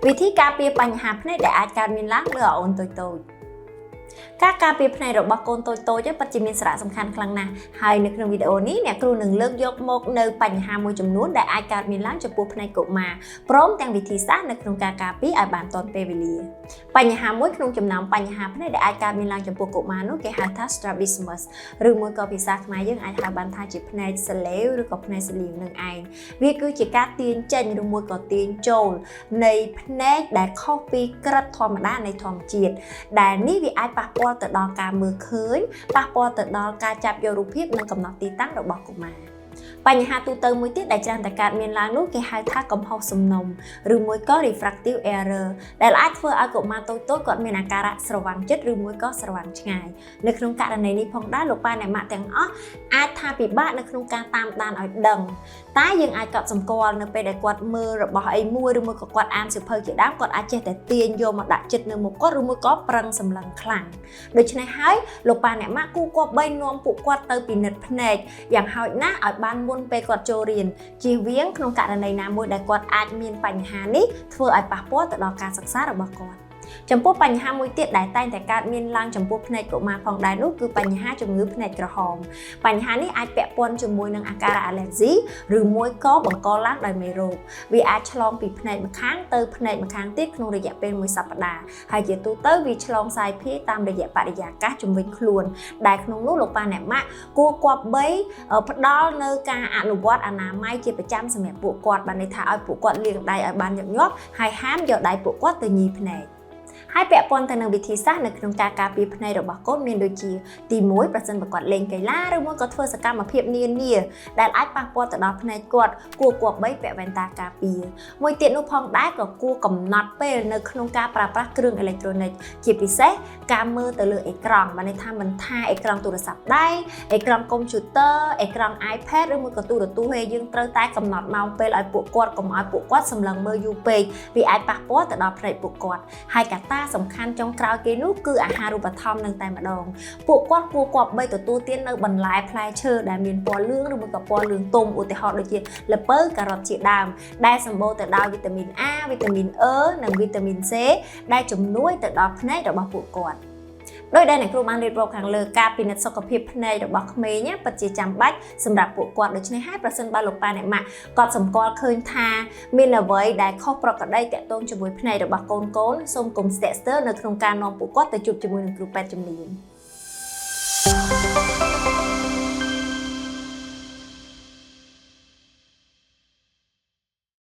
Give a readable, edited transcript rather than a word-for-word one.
វិធីការពារបញ្ហាភ្នែកដែលអាចកើតមានឡើងលើអូនតូចៗការការពារភ្នែករបស់កូនតូចៗពិតជាមានសារៈសំខាន់ខ្លាំងណាស់ហើយនៅក្នុងវីដេអូនេះអ្នកគ្រូនឹងលើកយកមកនៅបញ្ហាមួយចំនួនដែលអាចកើតមានឡើងចំពោះភ្នែកកុមារព្រមទាំងវិធីសាស្ត្រនៅក្នុងការការពារឲ្យបានទាន់ពេលវេលាបញ្ហាមួយក្នុងចំណោមបញ្ហាភ្នែកដែលអាចកើតមានឡើងចំពោះកុមារនោះគេហៅថា strabismus ឬមួយក៏ភាសាខ្មែរយើងអាចហៅបានថាជាភ្នែកសលេវឬក៏ភ្នែកសលៀងនឹងឯងវាគឺជាការទាញចេញឬមួយក៏ទាញចូលនៃភ្នែកដែលខុសពីក្រិតធម្មតានៃធម្មជាតិដែលនេះវាអាចប៉ះពាល់ទៅដល់ការមើលឃើញប៉ះពាល់ទៅដល់ការចាប់យករូបភាពនិងកំណត់ទីតាំងរបស់កុមារបញ្ហាទូទៅមួយទៀតដែលច្រើនតែកើតមានឡើងនោះគេហៅថាកំហុសសំណុំឬមួយក៏ refractive error ដែលអាចធ្វើឲ្យកុមារតូចៗគាត់មានអាការៈស្រវាំងចិត្តឬមួយក៏ស្រវាំងឆ្ងាយនៅក្នុងករណីនេះផងដែរលោកប៉ាអ្នកម៉ាក់ទាំងអស់អាចថាពិបាកនៅក្នុងការតាមដានឲ្យដឹងតែយើងអាចកត់សម្គាល់នៅពេលដែលគាត់មើលរបស់អីមួយឬមួយក៏គាត់អានសៀវភៅជាដើមគាត់អាចចេះតែទាញយកមកដាក់ចិត្តនៅមុខគាត់ឬមួយក៏ប្រឹងសម្លឹងខ្លាំងដូច្នេះហើយលោកប៉ាអ្នកម៉ាក់គូគប្បីនាំពួកគាត់ទៅពិនិត្យភ្នែកយ៉ាងហោចណាស់ឲ្យបានមុនពេលគាត់ចូលរៀនជៀសវាងក្នុងករណីណាមួយដែលគាត់អាចមានបញ្ហានេះធ្វើឲ្យប៉ះពាល់ទៅដល់ការសិក្សារបស់គាត់ចំពោះបញ្ហាមួយទៀតដែលតែងតែកើតមានឡើងចំពោះភ្នែកកុមារផងដែរនោះគឺបញ្ហាជំងឺភ្នែកក្រហមបញ្ហានេះអាចពាក់ព័ន្ធជាមួយនឹងអាការៈអាឡែស៊ីឬមួយក៏បង្កឡើងដោយមេរោគវាអាចឆ្លងពីភ្នែកម្ខាងទៅភ្នែកម្ខាងទៀតក្នុងរយៈពេលមួយសប្តាហ៍ហើយជាទូទៅវាឆ្លងសាយភាយតាមរយៈបរិយាកាសជំវិញខ្លួនដែលក្នុងនោះលោកប៉ាអ្នកម៉ាក់គួរគប្បីផ្ដល់នៅការអនុវត្តអនាម័យជាប្រចាំសម្រាប់ពួកគាត់បានន័យថាឲ្យពួកគាត់លាងដៃឲ្យបានញឹកញាប់ហើយហាមយកដៃពួកគាត់ទៅញីភ្នែកហើយពាក់ព័ន្ធទៅនឹងវិធីសាស្ត្រនៅក្នុងការការពារភ្នែករបស់កូនមានដូចជាទី1ប្រសិនបើគាត់លេងកីឡាឬមួយក៏ធ្វើសកម្មភាពនានាដែលអាចប៉ះពាល់ទៅដល់ភ្នែកគាត់គួរគប្បីពាក់វ៉ែនតាការពារមួយទៀតនោះផងដែរក៏គួរកំណត់ពេលនៅក្នុងការប្រើប្រាស់គ្រឿងអេឡិចត្រូនិកជាពិសេសការមើលទៅលើអេក្រង់បានន័យថាមិនថាអេក្រង់ទូរស័ព្ទដៃអេក្រង់កុំព្យូទ័រអេក្រង់ iPad ឬមួយក៏ទូរទស្សន៍ឯយើងត្រូវតែកំណត់ម៉ោងពេលឲ្យពួកគាត់កុំឲ្យពួកគាត់សម្លឹងមើលយូរពេកវាអាចប៉ះពាល់ទៅដល់ភ្នែកពួកគាត់ហើយកត្តាសំខាន់ចុងក្រោយគេនោះគឺអាហារូបត្ថម្ភនឹងតែម្ដងពួកគាត់គួរគប្បីទទួលទាននៅបន្លែផ្លែឈើដែលមានពណ៌លឿងឬមួយក៏ពណ៌លឿងទុំឧទាហរណ៍ដូចជាល្ពៅការ៉ុតជាដើមដែលសម្បូរទៅដោយវីតាមីន A វីតាមីន E និងវីតាមីន C ដែលជំនួយទៅដល់ភ្នែករបស់ពួកគាត់ដោយដែលអ្នកគ្រូបានរៀបរាប់ខាងលើការពិនិត្យសុខភាពភ្នែករបស់ក្មេងពិតជាចាំបាច់សម្រាប់ពួកគាត់ដូច្នេះហើយប្រសិនបើលោកប៉ាអ្នកម៉ាក់គាត់សម្គាល់ឃើញថាមានអ្វីដែលខុសប្រក្រតីតាក់ទងជាមួយភ្នែករបស់កូនកូនសូមកុំស្ទាក់ស្ទើរនៅក្នុងការនាំពួកគាត់ទៅជួបជាមួយនឹងគ្រូពេទ្យជំនាញ។